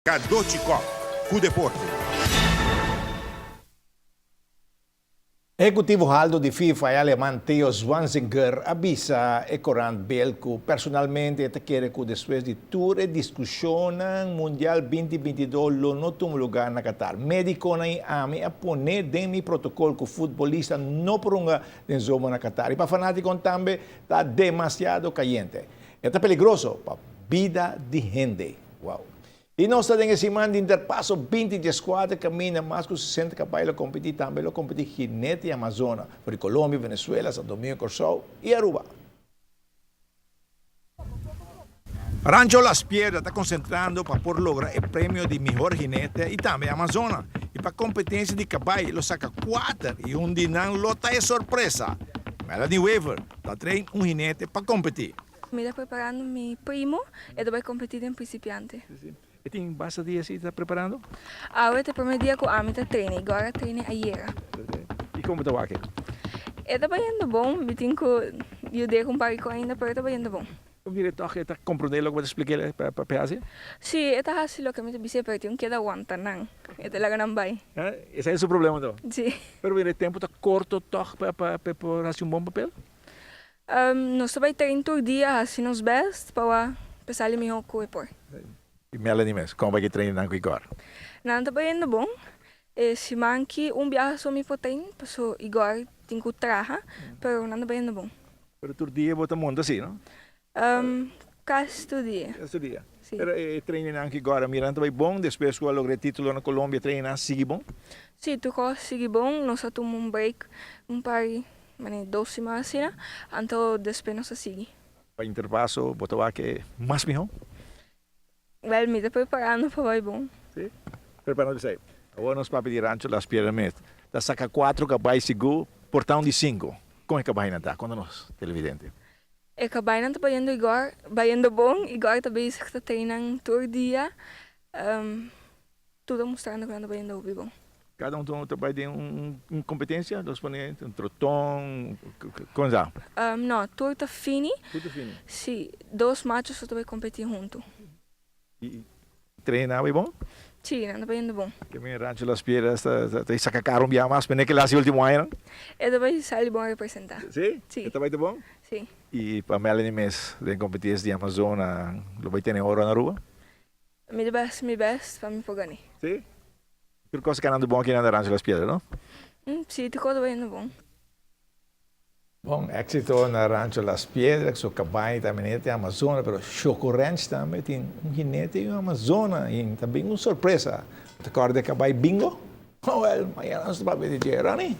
Cadochi Kock cu deporte. Ehecutivo halto di FIFA, e aleman Theo Zwanziger, a bisa e corant Bild cu personalmente e ta kere cu despues di tur e discusionnan, Mundial 2022 lo no tuma lugar na Qatar. Mediconan y ami a pone den mi protocol cu futbolista no por hunga den zomer na Qatar y pa fanaticonan tambe ta demasiado cayente. E ta peligroso pa bida di hende. Wow. Y nos ta den e siman di Interpaso 2014 caminda mas cu 60 cabay lo competi, tambe lo competi Jinete y Amazona for di Colombia, Venezuela, Santo Domingo, Corsou y Aruba. Rancho Las Piedras ta concentrando pa por logra e premio di mihor jinete y tambe Amazona. Y pa competencia di cabay lo saca cuater y un di nan lo ta e sorpresa. Melanie Wever ta train un jinete pa competi. Mi ta preparando mi primo, e ta bay competi den principiante. E tin basta dia si ta preparando? Awe ta e prome dia cu ami ta traina, Igor a traina ayera. Y como ta wak e? E ta bayendo bon, mi tin cu yude cu un par di cos ainda, pero e ta bayendo bon. Mira toch e ta comprende loke bo ta splica pa e haci? Si, e ta haci loke mi ta bis'e, pero e tin un keda wanta nan, e ta laga nan bay. Esai ta su problema anto? Si. Pero mira e tempo ta corto toch pa e por haci un bon papel? Nos ta bai train tur dia haci nos best pa wak pa sali miho cu e por. Y Melanie mes, con bai ki train nan cu Igor? Nan ta bayendo bon. E siman ki un biaha so mi por train paso Igor tin cu traha, pero nan ta bayendo bon. Pero tur dia bo ta monta si, no? Casi tur dia. Casi tur dia. Si. Pero e train nan cu Igor a mira nan ta bay bon despues cu a logra e titulo na Colombia train nan sigui bon? Si, tur cos sigui bon. Nos a tuma un break un par Mane dos siman asina, anto despues nos a sigui. Pa Interpaso bo ta wak e mas miho? Wel, mi ta preparando pa bai bon. Si? Preparando pa esei. Awor nos papia di Rancho Las Piedras ta saka cuatro cabai sigur por ta un di cinco. Con e cabainan ta? Conta nos, televidente. E cabainan ta bayendo Igor, bayendo bon. Igor ta bezig ta trainan tur dia. Tur ta mustrando ku nan ta bayendo hopi bon. Kada un ta bai den un kompetensia? Los pone un troton, kon sa? No, tur ta fini. Tur ta fini? Si, dos macho so ta bai kompetí huntu. I trena bai bon? Si, nan ta bayendo bon. Ke men Rancho Las Piedras ta saka kara un bia mas pene ke lasi ultimo añanan? E ta bai sali bon representá. Si? Si. E ta bai ta bon? Si. I pa Melanie mes den kompeties di Amazona lo bai tene oro na Aruba? Mi ta best mi best pa mi por gane. Sí? Tur cos ta canando bon aki na Rancho Las Piedras, no? Sí, tur cos ta bayendo bon. Bon, exito na Rancho Las Piedras, su cabaña ta minete Amazona, pero Choco Ranch tambe tin un jinete y un Amazona y ta bin un sorpresa. Bo ta corda e cabay Bingo? Oh, well, mañana nos ta papia di dje, Ronnie?